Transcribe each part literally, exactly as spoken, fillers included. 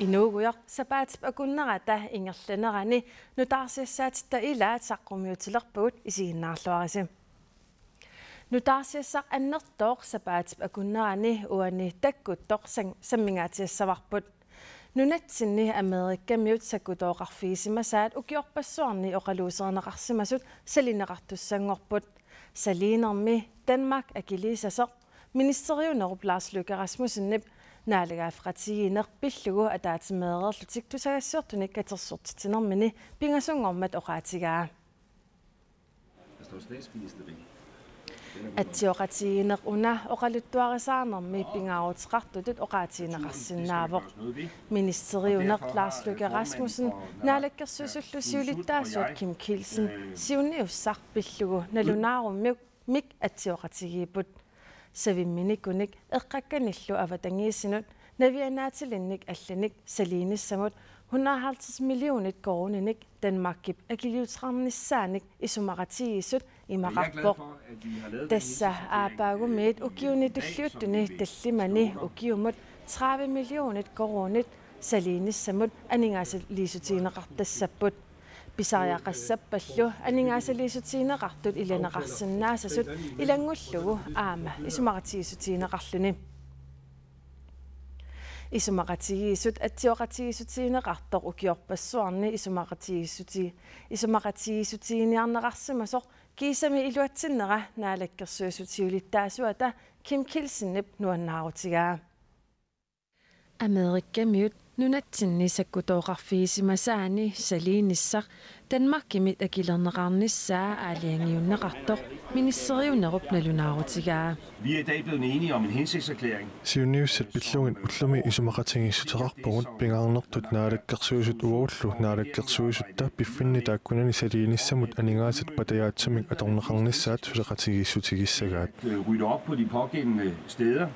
Inuugujoq sapaatip akunnerata ingerlanerani nutaarsiassaatitta ilaat saqqummiutilerpagut, isiginnaarluarisi. Nutaarsiassaq annertooq sapaatip akunnerani uani takkuttoq sam-, sammingaatsiassavarput. Nunatsinni Amerikamiut sakkutooqarfigisimasaat ukiorpassuarni oqaluuserineqarsimasut salineqartussanngorput. Saliinermi Danmark akiliisasoq ministeriunerup Lars Løkke Rasmussenip naalagaaffeqatigiinneq pillugu ataatsimeereerlutik tusagassiortunik katersortitsinermini pingasunngormat oqaatigaa. Atsioqatigiinneq una oqaluttuarisaarnermi pingaaruteqartutut oqaatigineqarsinnaavoq. Ministeriuneq Lars Løkke Rasmussen, naalakkersuisullu siulittaasuat Kim Kielsen siunniussaq pillugu nalunaarummik mik atsioqatigiipput. Savimminikunik eqqakkanillu avatangiisinut naviannaatilinnik allanik saliinissamut hundrede og halvtreds millionit koruuninik Danmarkip akiliuteqarnissaanik isumaqatigiissut imaqarpoq. Tassa aappaagumiit ukiuni tulliuttuni tallimani ukiumut tredive millionit koruunit saliinissamut aningaasaliissutigineqartassapput. Pisariaqassappallu aningaasaliissutigineqartut ilaneqarsinnaasasut ilanngullugu aamma isumaqatigiissutigineqarluni. Isumaqatigiissut atsioqatigiissutigineqartoq ukiorpassuarni isumaqatigiissuti-, isumaqatigiissutiginiarneqarsimasoq kiisami iluatsinnera naalakkersuisut siulittaasuata Kim Kielsenip nuannaarutigaa. Amerikamiut nunatsinni sakkutooqarfigisimasaanni saliinissaq Danmarkimit akilerneqarnissaa aalajangiunneqartoq ministeriunerup nalunaarutigaa. Vi er i dag blevet enige om en hensigtserklæring. Siunniussat pillugit ullumi isumaqatigiissuteqarpugut, pingaarnertut naalakkersuisut uagullu naalakkersuisutta piffinni taakkunani saliinissamut aningaasat patajaatsumik atorneqarnissaat suleqatigiissutigissagaat. At, øh, rydde op på de pågældende steder.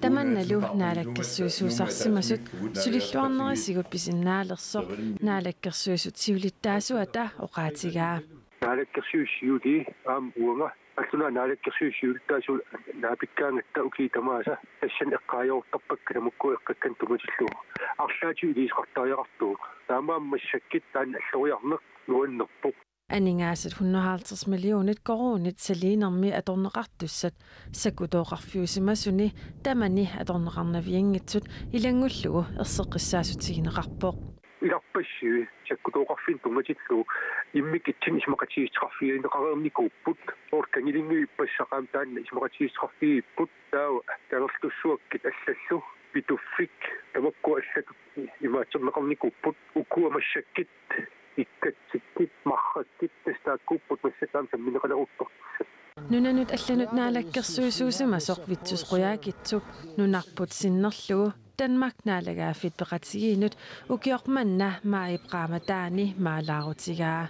Tamannalu naalakkersuisuusarsimasut sulilluarnerisigut pisinnaalersoq naalakkersuisut siulittaasuata oqaatigaa. Naalakkersuisut siuliani aamma uanga allunaaq naalakkersuisut siulittaasuat naapikkaangatta ukiut tamaasa tassani eqqaajuartarpakka tamakku eqqakkanik tungatillugu. Arlaatigut iliuuseqartariaqartugut. Taamaammat massakkut taanna alloriarneq nuannerpoq. Aningaasat hundrede og halvtreds millionit koruunit saliinermi atorneqartussat sakkutooqarfiusimasuni tamani atorneqarnavianngitsut ilanngullugu erseqqissaassutigineqarpoq. Ilarpassui sakkutooqarfinnik tungatillugu immikkut isumaqatigiissuteqarfigineqareernikuupput. Soorlu Kangilinnguit ippassaq aamma taanna isumaqatigiissuteqarfigigipput. Taava Kangerlussuakkut allallu Pituffik tamakku allatut imaatserneqarnikuupput. Ukua massakkut ikkatsikkut, marrakkut, tassa taakkuupput massakkut aamma sammineqaleruttortussat. Nunanut allanut naalakkersuisuusimasoq Vittus Qujaukitsoq nunarput sinnerlugu Danmarkip naalagaaffiit peqatigiinnut ukioq manna maajip qaammataani maalaarutigaa.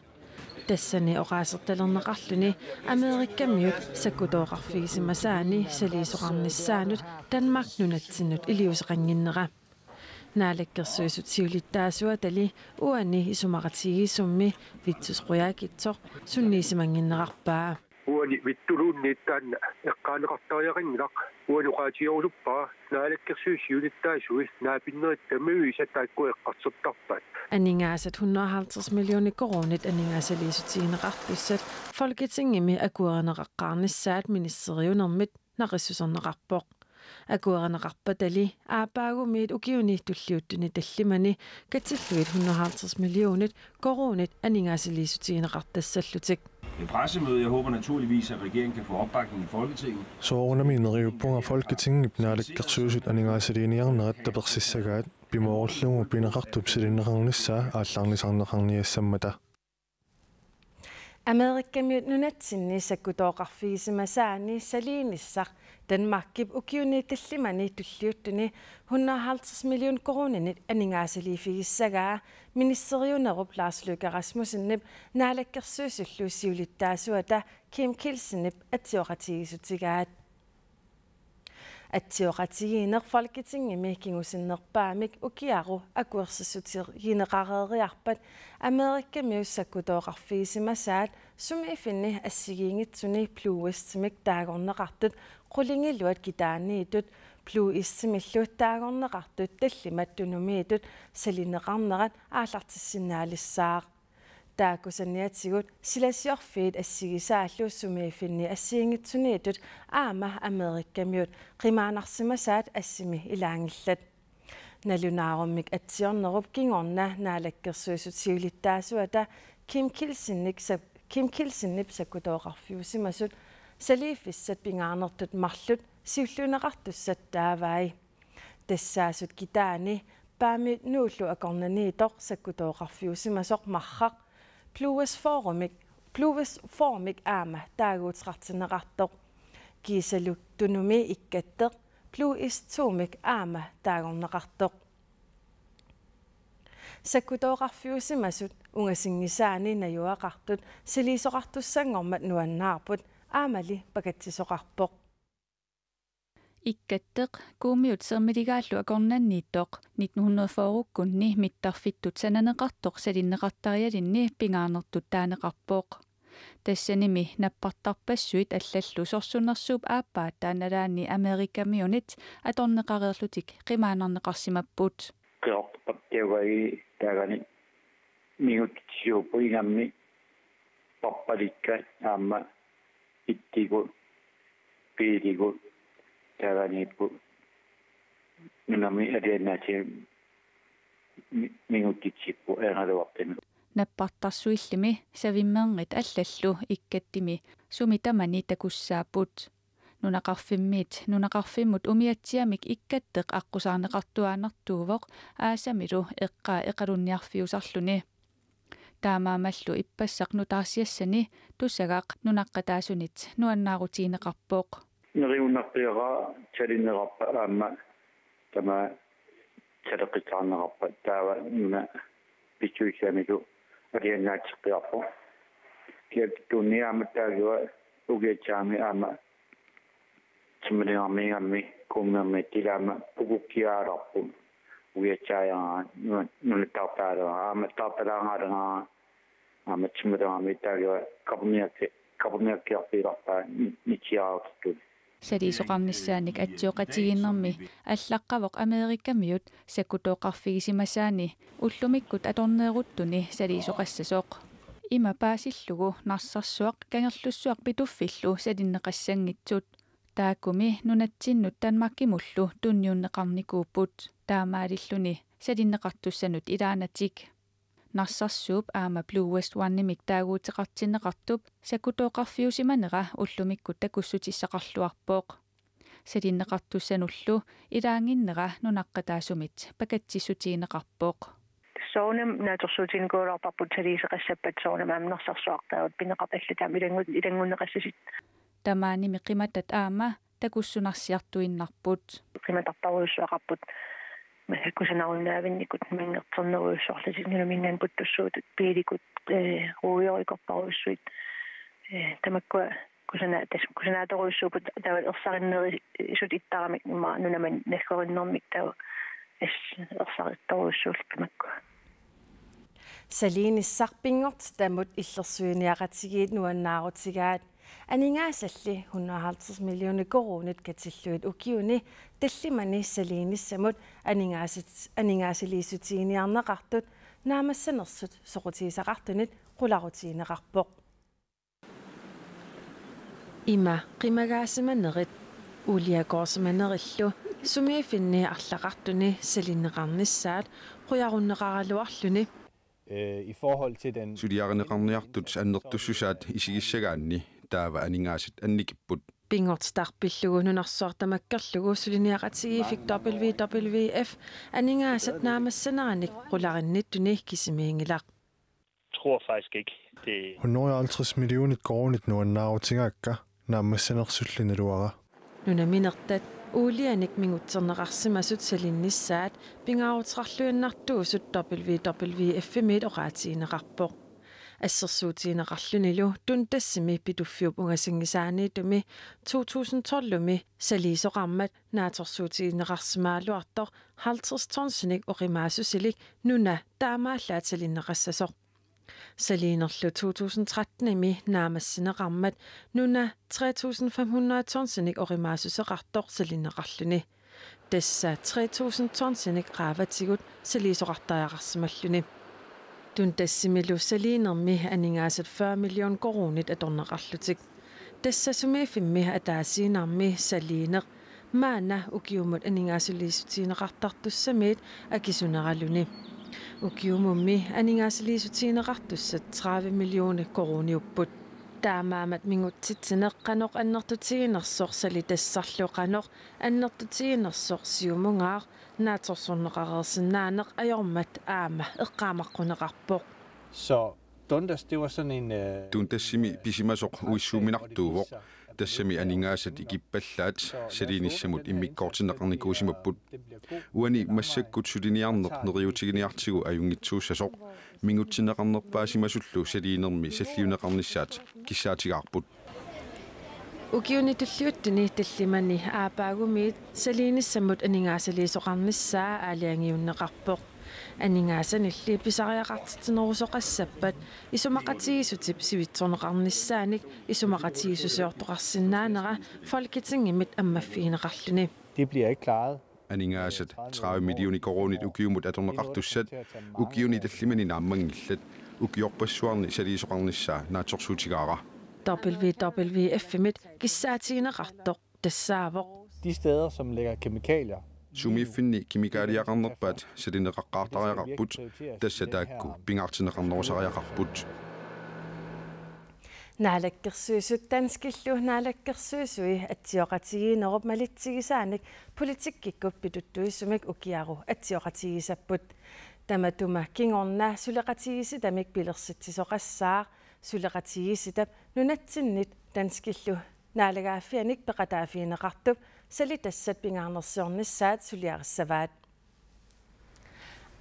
Tassani oqaasertalerneqarluni Amerikamiut sakkutooqarfigisimasaanni saliisoqarnissaanut Danmark nunatsinnut iliuuseqannginnera. Naalakkersuisut siulittaasuatali uani isumaqatigiissummi Vittus Qujaukitsoq sunniisimannginnerarpaa. Uani Vittuluunniit taanna eqqaaneqartariaqanngilaq, uani oqaatigerusuppara naalakkersuisut siulittaasui naapinnerit tamaviisa taakku eqqartortarpaat. Aningaasat hundrede og halvtreds millioner koruunit aningaasaliissutigineqartussat Folketingimi akuerineqaqqaarnissaat ministeriunermit naqissuserneqarpoq. Akuerineqarpatali aappaagumiit ukiuni tulliuttuni tallimani katillugit hundrede og halvtreds millionit koruunit aningaasaliissutigineqartassallutik. Et pressemøde. Jeg håber naturligvis, at regeringen kan få opbakning i Folketinget. Soorunami neriuppunga Folketingip naalakkersuisut aningaasaliiniarnerat tapersissagaat, pimoorullugu pineqartup silinneqarnissaa aallarnisarneqarniassammata. Amerikamiut nunatsinni sakkutooqarfigisimasaanni saliinissaq Danmarkip ukiuni tallimani tulliuttuni hundrede og halvtreds million koruuninik aningaasaliiffigissagaa ministeriunerup Lars Løkke Rasmussenip naalakkersuisullu siulittaasuata Kim Kielsenip atsioqatigiissutigaat. Atsioqatigiinneq Folketingimi kingusinnerpaamik ukiaru akuersissutigineqareeriarpat Amerikamiut sakkutooqarfigisimasaat sumiiffinni assigiinngitsuni Blue Westimik taagorneqartut qulingiluat kitaaniittut Blue Eastimillu taagorneqartut tallimat tunumiittut salineqarnerat aallartissinnaalissaaq. Taakku saniatigut silasiorfiit assigisaallu sumiiffinni assigiinngitsuniittut aamma Amerikamiut qimaannarsimasaat assimi ilaanngillat. Nalunaarummik atsiornerup kingorna naalakkersuisut siulittaasuata Kim Kielsenip sa-, Kim Kielsenip sakkutooqarfiusimasut saliiffissat pingaarnertut marluk siulliunneqartussat taavai. Tassaasut kitaani Paamiut Nuullu akornanniittoq sakkutooqarfiusimasoq marraq Blue West Forumik, Blue West Forumik aamma taaguuteqartinneqartoq. Kiisalu tunumi Ikkatteq Blue East to-mik aamma taagorneqartoq. Sakkutooqarfiusimasut ungasinngisaanni najugaqartut saliisoqartussanngormat nuannaarput aammali pakatsisoqarpoq. Ikkatteq Kuummiut Sermiligaallu akornanniittoq nitten hundrede fyrrekkunni mittarfittut sananeqartoq salinneqartarialinni pingaarnertut taaneqarpoq. Tassanimi nappartarpassuit allallu sorsunnersuup aappaa taanna nalaani Amerikamiunit atorneqareerlutik qimaannarneqarsimapput. Qeqortapakkiugai taagani mingutsisuupput ingammik pappalikka aamma ittigut piiligut taaganiipput nunami aliannaati mi-, mingutsitsipput eeraluartimi. Nappartarsuillimi savimmerit allallu Ikkattimi sumi tamani takussaapput. Nunaqarfimmiit nunaqarfimmut umiatsiamik Ikkatteq aqqusaarneqartuaannartuuvoq aasamilu eqqaa eqalunniarfiusarluni. Taamaammallu ippassaq nutaarsiassani tusagaq nunaqqataasunit nuannaarutigineqarpoq. Neriunnarpiaraa salinneqarpat aamma tamaat saleqqissaarneqarpat taava nuna pisuissamilu aliannaatseqqiarpoq. Kiakkittuunniit aamma taagiva ukiatsiaami aamma timmalingarmiingammi kuummiammi tilaama pukukkiaalarput ukiatsiaajaraangat nu-, nunattaartaaleraangat aamma taartalaangaaleraarangat aamma timmalingarmi taagiva kaperniakki-, kaperniakkiarfigilarpaa ni-, nitsiaartutut. Saliisoqarnissaanik atsioqatigiinnermi allaqqavoq Amerikamiut sakkutooqarfigisimasaani ullumikkut atorneeruttuni saliisoqassasoq. Ima paasillugu Narsarsuaq, Kangerlussuaq Pituffillu salinneqassanngitsut. Taakkumi nunatsinnut Danmarkimullu tunniunneqarnikuupput. Taamaalilluni salinneqartussanut ilaanatik. Narsarsuup aamma Blue West One-imik taaguuteqartinneqartup sakkutooqarfiusimanera ullumikkut takussutissaqarluarpoq. Salinneqartussanullu ilaannginnera nunaqqataasumit pakatsissutigineqarpoq. Soorunami naatsorsuutiginikuugaluarparput saliiseqassappat soorunami aamma Narsarsuaq taava pineqartut allat aamma ilanngu-, ilanngunneqassasut. Tamaanimi qimatat aamma takussunarsiartuinnarput. Qimatartorujussuaqarput. Massa kusanarunnavinnikut manngertornerujussuarlutik nunaminngaanniit puttussuutut piilikut, eh, ruujorikortorujussuit. Eh, tamakkua kusana-, tas-, kusanaatorujussuupput taava ersarinnerusut ittaramik immaqa nunamut naggorinnermik taava as-, ersarittorujussuullutik tamakkua. Saliinissaq pinngortitamut illersuiniaqatigiit nuannaarutigaat. Aningaasalli hundrede og halvtreds millioner koruunit katillugit ukiuni tallimani saliinissamut aningaasat-, aningaasaliissutiginiarneqartut naammassanersut soqutigisaqartunit qularutigineqarpoq. Ima qimagaasimanerit uuliakoorsimanerillu sumiiffinni arlaqartuni salinneqarnissaat qujarunneqaraluarluni. Øh, i forhold til den Suliarineqarniartut annertussusaat isigissagaanni taava aningaasat annikipput. Pinngortitaq pillugu nunarsuaq tamakkerlugu suliniaqatigiiffik W W F aningaasat naammassaneranik qularinnittunik kisimiinngilaq. Tror faktisk ikke, det hundrede og halvtreds millioner koruunit nuannaarutigaakka naammassanersulli naluara. Nunaminertat uulianik mingutserneqarsimasut salinnissaat pingaaruteqarluinnartuusut W W F-imiit oqaatigineqarpoq. Assersuutigineqarlunilu Dundersimi Pituffiup ungasinngisaaniittumi to tusind tolvimi saliisoqarmat naatsorsuutigineqarsimagaluartoq halvtreds tonsinik oqimaassusilik nuna taamaallaat salinneqassasoq. Saliinerlu to tusind trettenimi naammassineqarmat nuna tre tusind fem hundrede tonsinik oqimaassuseqartoq salinneqarluni. Tassa tre tusind tonsinik qaavatigut saliisoqartariaqarsimalluni. Dundersimilu saliinermi aningaasat fyrre million koruunit atorneqarlutik. Tassa sumiiffimmi ataasiinnarmi saliineq maanna ukiumut aningaasaliissutigineqartartussamiit akisuneraluni. Ukiumummi aningaasaliissutigineqartussat tredive millioner koruuniupput. Taamaammat mingutsitsineq qanoq annertutiginersoq salitassarlu qanoq annertutiginersoq siumungaaq naatsorsorneqareersinnaaneq ajormat aamma eqqaamaqquneqarpoq. Så Dundas, det var sådan en, øh, Dundersimi pisimasoq uissuuminartuuvoq. Tassami aningaasat ikippallaat saliinissamut immikkoortinneqarnikuusimapput. Uani massakkut suliniarneq neriuutiginiartigu ajunngitsuussasoq. Mingutsineqarnerpaasimasullu saliinermi salliunneqarnissaat kissaatigaarput. Ukiuni tulliuttuni tallimani aappaagumiit saliinissamut aningaasaliisoqarnissaa aalajangiunneqarpoq. Aningaasanilli pisariaqartitsinerusoqassappat isumaqatigiissutip sivitsorneqarnissaanik isumaqatigiissusiortoqarsinnaanera Folketingimit ammaffigineqarluni. Det bliver ikke klaret. Aningaasat tredive millioner koruunit ukiumut atorneqartussat ukiuni tallimani naammanngillat. Ukiorpassuarni saliisoqarnissaa naatsorsuutigaara. W W F-imit kissaatigineqartoq tassaavoq. De steder, som lægger kemikalier. Sumiiffinni kemikaliaqarnerpaat salineqaqqaartariaqarput, tassa taakku pingaartinneqarnerusariaqarput. Naalakkersuisut danskillu naalakkersuisui atsioqatigiinnerup malitsigisaanik politikkikkut pituttuisumik ukiaru atsioqatigisapput. Tamatuma kingorna suleqatigiissitamik pilersitsisoqassaaq, suleqatigiissitap nunatsinnit danskillu naalagaaffianik peqataaffigineqartup salitassat pingaarnersiornissaat suliarissavaat.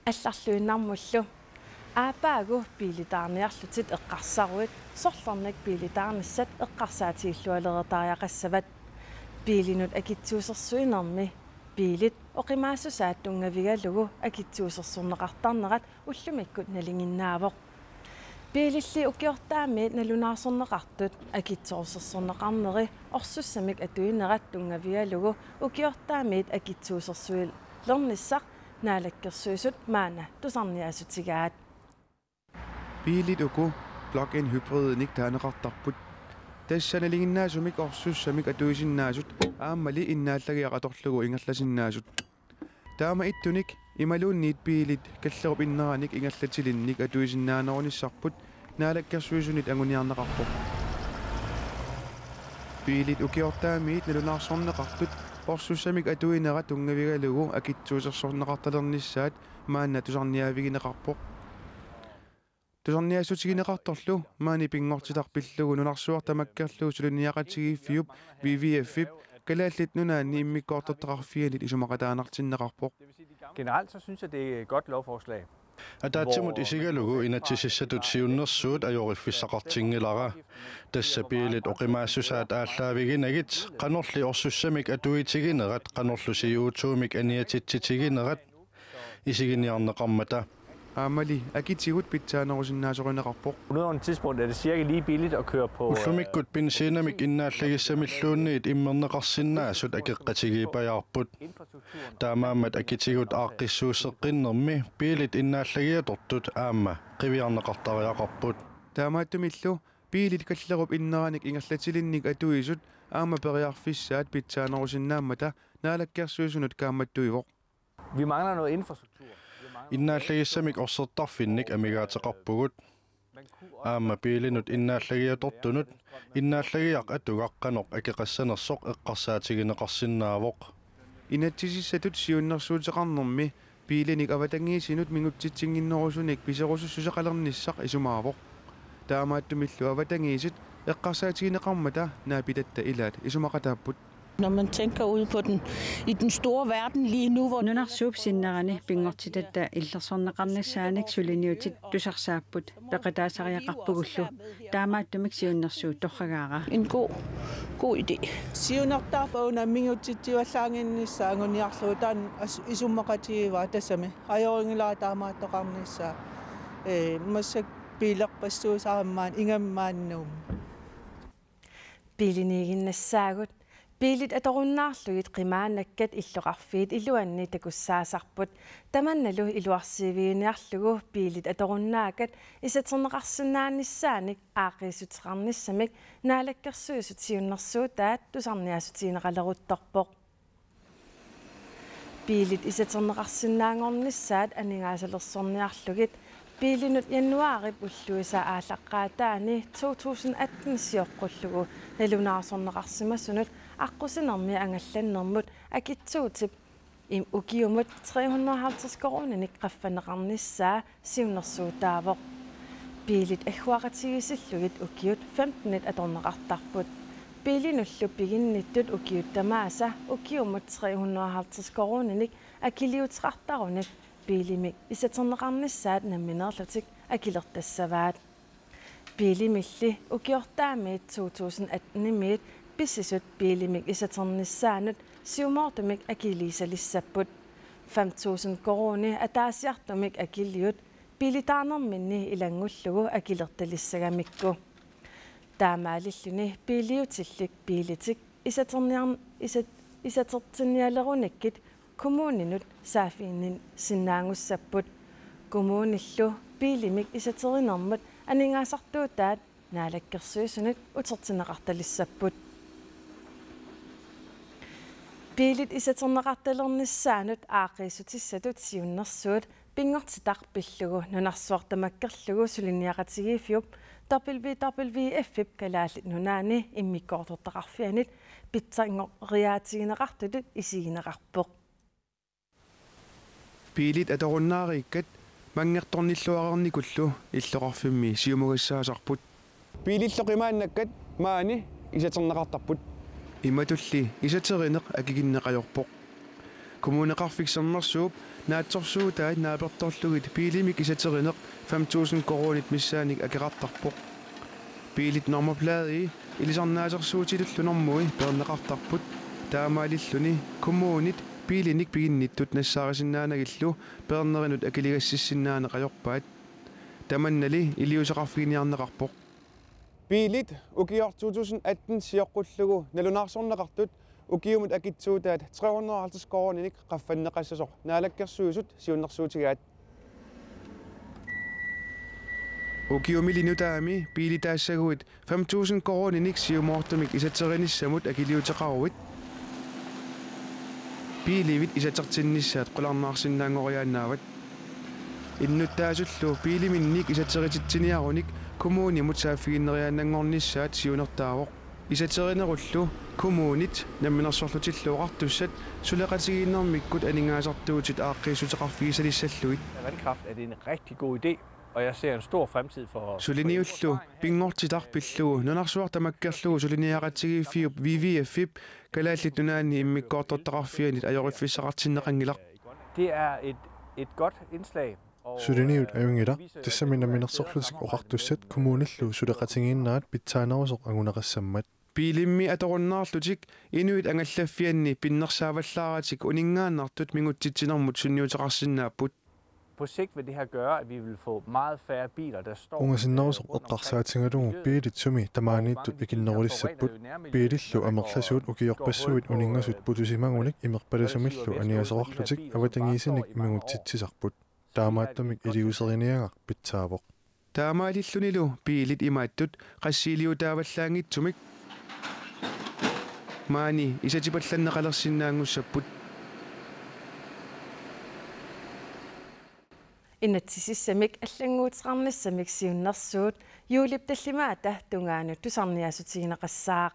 Allarluinnarmullu. Aappaagu biilitaarniarlutit eqqarsaruit sorlernik biilitaarnissat eqqarsaatigillualereertariaqassavat. Biilinut akitsuusersuinermi biilit oqimaassusaat tunngavigalugu akitsuusersorneqartarnerat ullumikkut nalinginnaavoq. Biililli ukiortaamiit nalunaarsorneqartut akitsuusersorneqarneri orsussamik atuinerat tunngavigalugu ukiortaamiit akitsuusersuilernissaq Naalakkersuisut maanna tusarniaassutigaat. Biilit uku plug-in hybridinik taaneqartarput. Tassa nalinginnaasumik orsussamik atuisinnaasut aammali innaallagiaq atorlugu ingerlasinnaasut. Taamaattunik imaluunniit biilit kallerup inneranik ingerlatilinnik atuisinnaanerunissarput Naalakkersuisunit anguniarneqarpoq. Biilit ukiortaamiit nalunaarsorneqartut orsussamik atuinerat tunngavigalugu akitsuusersorneqartalernissaat maanna tusarniaavigineqarpoq. Tusarniaassutigineqartorlu maani pinngortitaq pillugu nunarsuaq tamakkerlugu suliniaqatigiiffiup W W F-ip Kalaallit Nunaanni immikkoortortaqarfianit isumaqataanartinneqarpoq. Generelt så synes jeg, det er et godt lovforslag. Ataatsimut isigalugu inatsisissatut siunnersuut ajoriffissaqartinngilara. Tassa biilit oqimaassusaat aallaaviginagit, qanorli orsussamik atuitiginerat, qanorlu C O to-mik aniatitsitiginerat isiginiarneqarmata. Aammali akitigut pitsaanerusinnaasorinneqarpoq. På nuværende tidspunkt er det cirka lige billigt at køre på, øh, Ullumikkut benzinamik innaallagissamilluunniit immerneqarsinnaasut akeqqatigiippajaarput. Taamaammat akitigut aaqqissuusseqqinnermi biilit innaallagiatortut aamma qiviarneqartariaqarput. Taamaattumillu biilit kallerup inneranik ingerlatilinnik atuisut aamma periarfissaat pitsaanerusinnaammata Naalakkersuisunut kaammattuivoq. Vi mangler noget infrastruktur. Innaallagissamik orsertarfinnik amigaateqarpugut. Aamma biilinut innaallagiatortunut innaallagiaq atugaq qanoq akeqassanersoq eqqarsaatigineqarsinnaavoq. Inatsisissatut siunnersuuteqarnermi biilinik avatangiisinut mingutsitsinnginnerusunik piserusussuseqalernissaq isumaavoq. Taamaattumillu avatangiisit eqqarsaatigineqarmata naapitatta ilaat isumaqataapput. Når man tænker ude på den, i den store verden lige nu, hvor Nunarsuup sinnerani pinngortitatta illersorneqarnissaanik suliniutit tusarsaapput peqataasariaqarpugullu. Taamaattumik siunnersuut torragaara. En god, god idé. Siunertaarpaa una mingutsitsivallaannginnissaa anguniarlugu taanna as-, isumaqatigivaa tassami. Ajorinngilara taamaattoqarnissaa. Ee, massakkut biilerpassuusarami maani ingammik maani Nuummi. Biiliniiginnassaagut. Biilit atorunnaarlugit qimaannakkat illoqarfiit iluanni takussaasarput. Tamannalu iluarsiiviginiarlugu biilit atorunnaakat isaterneqarsinnaanissaannik aaqqiissuteqarnissamik Naalakkersuisut siunnersuutaat tusarniaassutigineqaleruttorpoq. Biilit isaterneqarsinnaanngornissaat aningaasalersorniarlugit biilinut januaarip ulluisa aallaqqaataani to tusind atten sioqqullugu nalunaarsorneqarsimasunut aqqusinermi angallannermut akitsuutip im-, ukiumut tre hundrede og halvtreds koruuninik qaffanneqarnissaa siunnersuutaavoq. Biilit agguaqatigiissillugit ukiut femtenit atorneqartarput. Biilinullu piginnittut ukiut tamaasa ukiumut tre hundrede og halvtreds koruuninik akiliuteqartarunik biilimik isaterneqarnissaat nammineerlutik akilertassavaat. Biilimilli ukiortaamiit to tusind atten-imiit pissisut biilimik isaternissaannut siumoortumik akiliisalissapput. Fem tusind koruuni ataasiartumik akiliut biilitaarnerminni ilanngullugu akilertalissagamikku. Taamaalilluni biiliutillit biilitik isaterniar-, isat-, isatertinnialerunikkit kommuninut saaffiginnissinnaanngussapput. Kommunillu biilimik isaterinermut aningaasartuutaat Naalakkersuisunut utertinneqartalissapput. Biilit isaterneqartalernissaannut aaqqiissutissatut siunnersuut pinngortitaq pillugu nunarsuaq tamakkerlugu suliniaqatigiiffiup W W F-ip Kalaallit Nunaanni immikkoortortaqarfianit pitsanngoriaatigineqartutut isigineqarpoq. Biilit atorunnaariikkat manngertornilluareernikullu illoqarfimmi siumugassaasarput. Biilillu qimaannakkat maani isaterneqartarput. Imatulli isaterineq akikinneq ajorpoq. Kommuneqarfik Sermersuup naatsorsuutaat naapertorlugit biilimik isaterineq fem tusind koruunit missaannik akeqartarpoq. Biilit nummerpladei ilisarnaasersuutitullu normui peerneqartarput. Taamaalilluni kommunit biilinik piginnittut nassaarisinnaanagillu peernerinut akiligassissinnaaneq ajorpaat. Tamannali iliuuseqarfiginiarneqarpoq. Biilit ukioq to tusind atten sioqqullugu nalunaarsorneqartut ukiumut akitsuutaat tre hundrede og halvtreds koruuninik qaffanneqassasoq Naalakkersuisut siunnersuutigaat. Ukiumili nutaami biilitaassaguit fem tusind koruuninik siumoortumik isaterinissamut akiliuteqaruit biilivit isatertinnissaat qularnaarsinnaanngoriaannaavat. Innuttaasullu biiliminnik isaterititsiniarunik kommunimut saaffiginneriaannanngornissaat siunertaavoq. Isaterinerullu kommunit Namminersorlutillu Oqartussat suleqatigiinnermikkut aningaasartuutit aaqqiissuteqarfigisalissallugit. Vandkraft er det en rigtig god idé, og jeg ser en stor fremtid for... Suliniullu pinngortitaq pillugu nunarsuaq tamakkerlugu suliniaqatigiiffiup W W F-ip Kalaallit Nunaanni immikkoortortaqarfianit ajoriffissaqartinneqanngilaq. Det er et, et godt indslag. Suliniut ajunngilaq, tassami Namminersorlutik Oqartussat kommunillu suleqatigiinnerat pitsaanerusoq anguneqassammat. Biilimmi atorunnaarlutik inuit angallaffianni pinnersaavallaaratik uninngaannartut mingutsitsinermut sunniuteqarsinnaapput. På sigt vil det her gøre, at vi vil få meget færre biler, der står... Ungasinnerusoq eqqarsaatigalugu biilit sumi tamaaniittut ikinnerulissapput. Biilillu amerlasuut ukiorpassuit uninngasut putusimagunik imerpalusumillu aniasoqarlutik avatangiisinik mingutsitsisarput. Taamaattumik iliuuseriniagaq pitsaavoq. Taamaalillunilu biilit imaattut qassiiliutaavallaanngitsumik maani isatipallanneqalersinnaanngussapput. Inatsisissamik allannguuteqarnissamik siunnersuut juulip tallimaata tungaanut tusarniaassutigineqassaaq.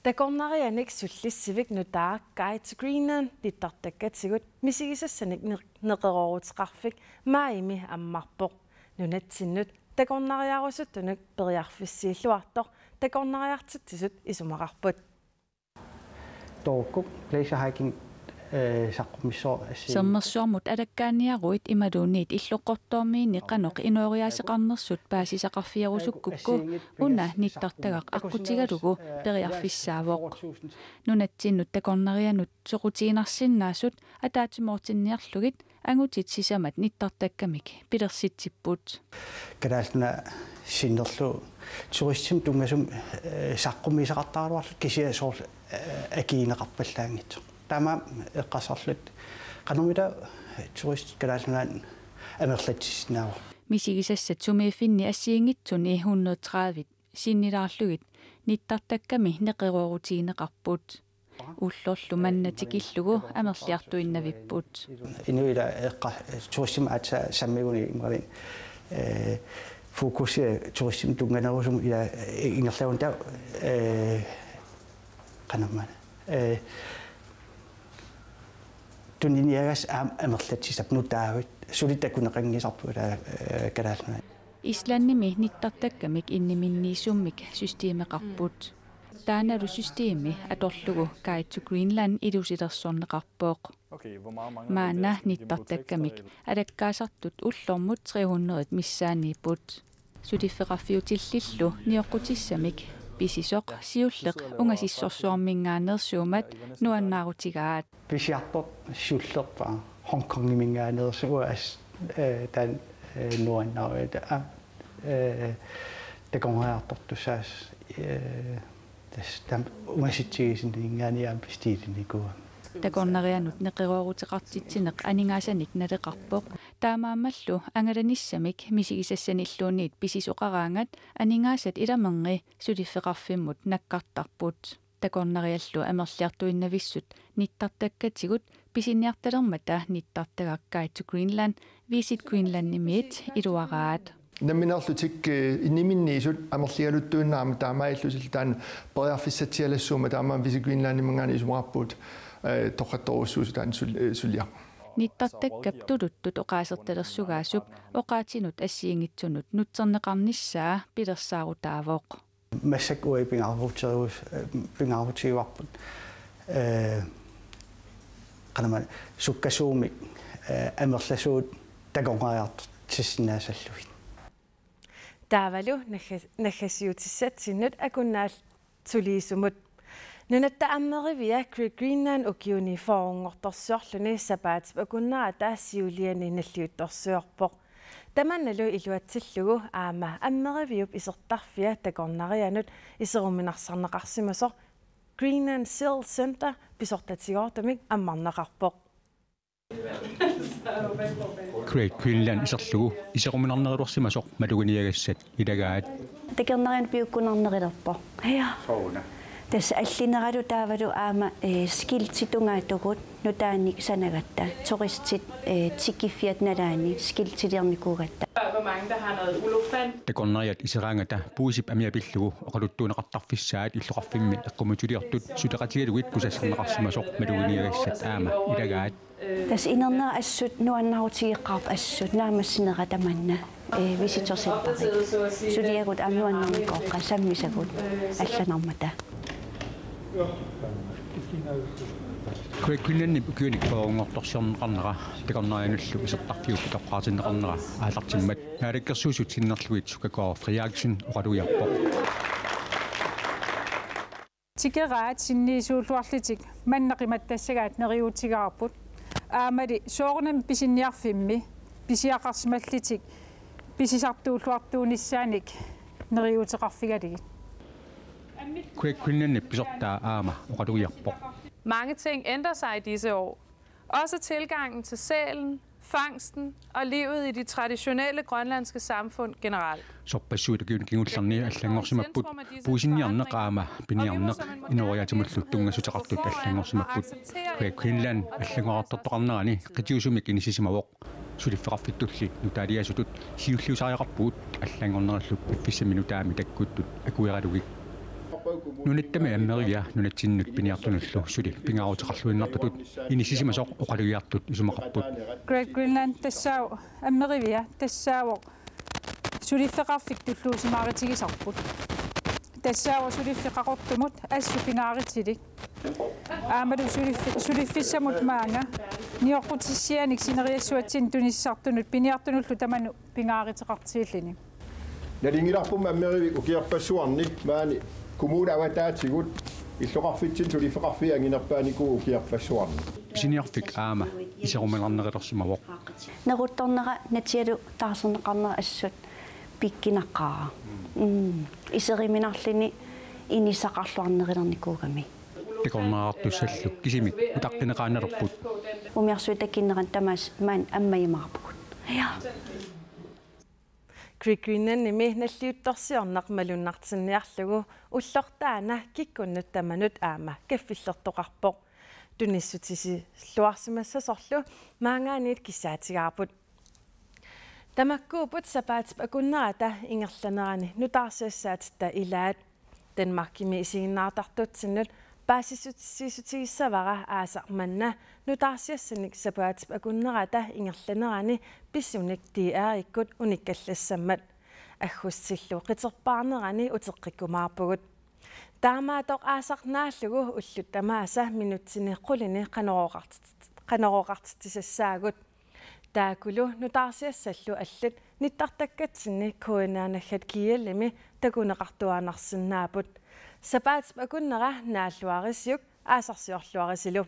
Takornarianik sullissivik nutaaq Guide to Greenland tittartakkatigut misigisassanik neq-, neqerooruteqarfik maajimi ammarpoq. Nunatsinnut takornariarusuttunut periarfissiilluartoq takornariartitsisut isumaqarput. Tookkuk glacier hiking, eh, saqqummissoq assi. Sermersuarmut alakkaanniaruit imaluunniit illoqqortoormiinni qanoq inooriaaseqarnersut paasisaqarfigerusukkukku una nittartagaq aqqutigalugu periarfissaavoq. Nunatsinnut takornarianut soqutiginarsinnaasut ataatsimoortinniarlugit angutit sisamat nittartakkamik pilersitsipput. Kalaallit Nunaat sinnerlugu turistimik tunngasumik, eh, saqqummiisaqartaraluarlugu kisianni soorlu, eh, akigineqarpallaanngitsoq. Taamaammat eqqarsarluta qanormita turistit Kalaallit Nunaanni amerlatsissinnaavara. Misigisassat sumiiffinni assigiinngitsuni hundrede tredive sinnilaarlugit nittartakkami neqeroorutigineqarput. Ullorlu manna tikillugu amerliartuinnavipput. Inuit ila eqqa-, turistimik aatsaat sammigunik imaluunniit, eh, fokusia turistimik tunnganerusumik ila, eh, ingerlavugut taava, eh, qanormaana. Eh, tuniniagassat aamma amerlatsisarput nutaavit suli takuneqanngisarput ila, eh, Kalaallit Nunaanni. Islandimi nittartakkamik inniminniissummik systemeqarput. Taannalu systemi atorlugu Guide to Greenland ilusilersorneqarpoq. Maanna nittartakkamik alakkaasartut ullormut tre hundrede missaanniipput. Suliffeqarfiutillillu nioqqutissamik pisisoq siulleq ungasissorsuarminngaanneersuummat nuannaarutigaat. Pisiartortoq siullerpaaq Hongkongiminngaanneersoq, uanga assut, eh, taanna, eh, nuannaarpoq. Aa, eh, takornariartortussaasoq, eh, tassa taama ungasitsigisunngaanniit aamma stilinikuuvoq. Takornarianut neqerooruteqartitsineq aningaasanik naleqarpoq. Taamaammallu angalanissamik misigisassanilluunniit pisisoqaraangat aningaasat ilaminni suliffeqarfimmut nakkartarput. Takornariallu amerliartuinnavissut nittartakkatigut pisiniartalermata nittartagaq Guide to Greenland Visit Greenlandimiit iluaraat. Nammineerlutik, eh, inniminniisut amerligaluttuinnarmata taamaalillutillu taanna periarfissatsialassuummat taamaammat Visit Greenlandiminngaanniit isumaqarpugut, eh, torrattorujussuusut taanna sul-, eh, suliaq. Nittartakkap tuluttut oqaasertalersugaasup oqaatsinut assigiinngitsunut nutserneqarnissaa pilersaarutaavoq. Massakkut uagut pingaaruteerus-, eh, pingaarutigaarput, eh, qanormaana sukkasuumik, eh, amerlasuut takornariartortissinnaassallugit. Taavalu naggas-, naggasiutissatsinnut akunnaalliup suliisumut. Nunatta Ammerivia Great Greenland ukiuni fyrrenngortorsiorluni sapaatip akunnerata siuliani nalliuttorsiorpoq. Tamannalu iluatsillugu aamma Ammeriviup isertarfia takornarianut iseruminarsarneqarsimasoq Greenland Seal Center pisortatigoortumik ammarneqarpoq. Great Greenland iserlugu iseruminarnerulersimasoq maluginiagassat ilagaat. Takornarianut piukkunnarnerulerpoq. Ja. Sooruna. Tassa allineralu taavalu aamma, eh, skiltit tungaatigut nutaanik sanagatta. Turistit, eh, tikiffiata nalaani skiltiliornikuugatta. Hvor mange, der har noget ulufan. Takornariat iseraangata puisip amia pillugu oqaluttuunneqartarfissaat illoqarfimmi eqqumiitsuliortut suleqatigalugit kusassarneqarsimasoq maluginiagassat aamma ilagaat. Tassa inernera assut nuannaarutigeqqaarpoq assut naammassinera tamanna, eh, visitorcenteri. Suliagut aamma nuannaarnikuugaat sammisagut allanarmata. Great Greenlandip ukiunik fyrrenngortorsiorneqarnera takornarianullu isertarfiup pitoqqaatinneqarnera aallartimmat Naalakkersuisut sinnerlugit Sukkakooq Frederiksen oqalugiarpoq. Tikeraat sinniisuulluarlutik manna qimattassagaat neriuutigaarput. Aammali soorunami pisiniarfimmi pisiaqarsimallutik pisisartuulluartuunissaanik neriuuteqarfigalugit. Great Greenlandip pisortaa aamma oqalugiarpoq. Mange ting ændrer sig i disse år. Også tilgangen til sælen, fangsten og livet i de traditionelle grønlandske samfund generelt. Sorpassuit ukiuni kingullerni allanngorsimapput puisinniarneq aamma piniarneq inooriaatimullu tunngassuteqartut allanngorsimapput. Great Greenland allanngorartortoqarnerani qitiusumik inissisimavoq. Suliffeqarfittulli nutaaliaasutut siulliusariaqarpugut allanngornerillu piffissami nutaami takkuttut akueralugit. Nunattami Ammerivia nunatsinnut piniartunullu suli pingaaruteqarluinnartutut inissisimasoq oqalugiartut isumaqarput. Great Greenland tassaavoq, Ammerivia tassaavoq suliffeqarfik tulluusimaarutigisarput. Tassaavoq suliffik Qaqortumut assut pingaarutilik. Aammalu suliffi-, suliffissamut maanga nioqqutissianik sineriassuatsinni tunissartunut piniartunullu tamanut pingaaruteqartilluni. Nalunngilarpummi Ammerivik ukiorpassuarni maani kommunit avataatigut illoqarfitsinni suliffeqarfiit anginerpaanikuupput ukiorpassuarni. Pisiniarfik aamma iserumalernerulersimavoq. Neruttornera natialu taarserneqarnera assut pikkunaqaaq. Mm. Iseruminarluni inissaqarluarnerulernikuugami. Pikornariartussallu kisimik utaqqineqaannalerput. Umiarsuit takunneranni tamaasa maani ammajumaarpugut. Ja. Great Greenlandimi nalliuttorsiorneq malunnartinniarlugu ullortaana kikkunnut tamanut aamma kaffillertoqarpoq. Tunissutisilluarsimassasorlu maanngaanniit kissaatigaarput. Tamakkuupput sapaatip akunnerata ingerlanerani nutaarsiassaatitta ilaat. Danmarkimi isiginnaartartutsinnut paasissutissutigissavara aasaq manna nutaarsiassanik sapaatip akunnerata ingerlanerani pisunik D R-ikkut unikkallassammat. Aggustillu qiterpaarnerani uteqqikkumaarpugut. Taamaattoq aasaq naallugu ullut tamaasa minutsini qulini qanoq oqartit-, qanoq oqartitsisassaagut. Taakkulu nutaarsiassallu allat nittartakkatsinni K N R naggat G L-imi takuneqartuaannarsinnaapput. Sapaatip akunnera naalluarisiuk aasarsiorluarisilu.